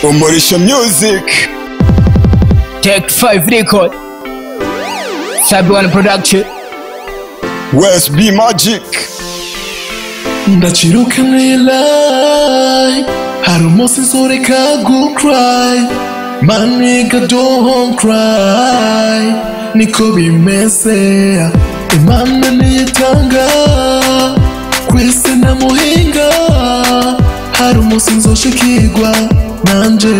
Umurisho Music. Take 5 Record, Sabi One Production. West B Magic. Ndaciruka mwilai, hari umunsi nzoreka gucry. My nigga don't cry, niko bimeze. Imana niyitanga, kwisi na muhinga. Hari umunsi nzoshikirwa nanje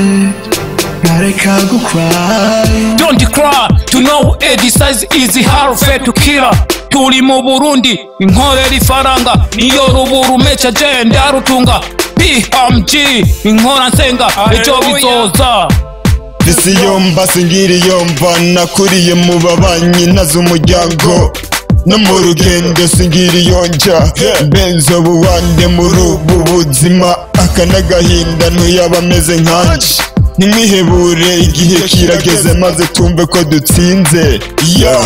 nkareka gucry. Don't cry to know a size is hard to kill. Turi mu Burundi inkorera ifaranga niyo ruburu mecha je ndarutunga. BMG inkora nsenga ejo bizoza. Visi yomba singiri yomba nakuriye mu babanyi nazo umuryango no mu rugendo singiri yonja benzo buwande muri ubu buzima aka n'agahinda ntuyaba ameze nkanje. Ntimwihebure igihe kirageze maze tumve ko dutsinze ya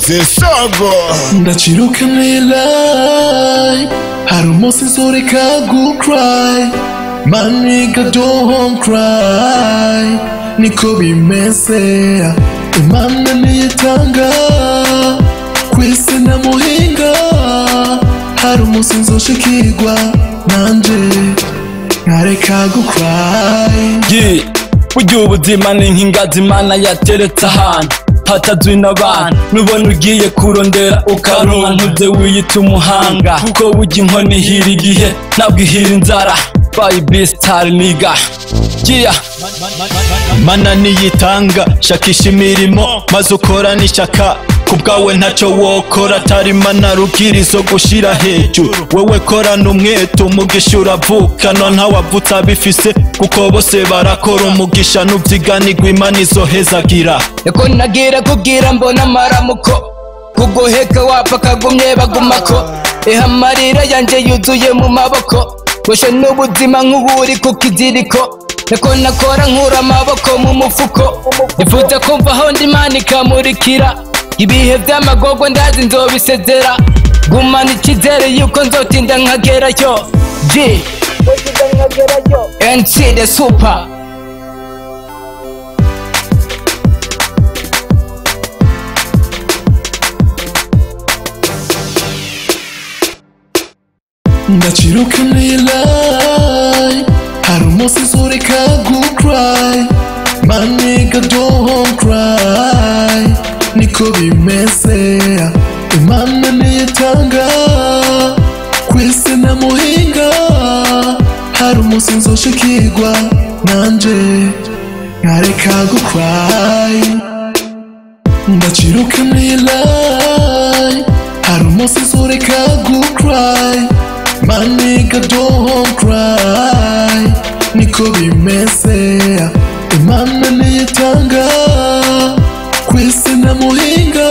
zesago. Ndaciruka mwilai, hari umunsi nzoreka gucry. My nigga don't cry, niko bimeze. Imana niyitanga, kwisi na muhinga. Hari umunsi nzoshikirwa nanje nkareka gucry. Burya ubuzima ni nk'ingazi Imana yateretse ahantu hatazwi n'abantu. Nubona ugiye kurondera ukaronka ntuze wiyita umuhanga, kuko burya inkoni ihira igihe ntabwo ihira inzara. By B-Star nigga. Yeah. Mana niyitanga, shakisha imirimo maze ukorane ishyaka. Kubwawe ntacyo wokora atari Mana rubwirizo gushira hejuru. Wewe korana umwete umugisha uravukana, ntawavutse abifise kuko bose barakora. Umugisha nuvyiganirwa Imana izohezagira. Eko nagira kugira mbona amaramuko, kuguheka wapfa kagumye bagumako. Eha amarira yanje yuzuye mu maboko, goshe n'ubuzima nk'uburi ku kiziriko. Eko nakora nkura amaboko mu mufuko, nifuza kumva aho ndi Imana ikamurikira. Ibihe vy'amagorwa ndazi nzobisezera, gumana icizere yuko nzotinda nkagerayo. G NC the Super. Ndaciruka mwilai, hari umunsi nzoreka gucry. My nigga don't cry, niko bimeze. Imana niyitanga, kwisi na muhinga. Hari umunsi nzoshikirwa nanje nkareka gucry. Ndaciruka mwilai, hari umunsi nzoreka gucry. My nigga don't cry, niko bimeze. Imana niyitanga, kwisi na muhinga.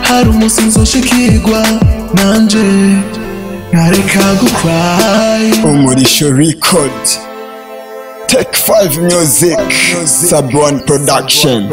Hari umunsi nzoshikirwa nanje nkareka gucry. Umurisho Record, Take 5 Music, Sub One Production.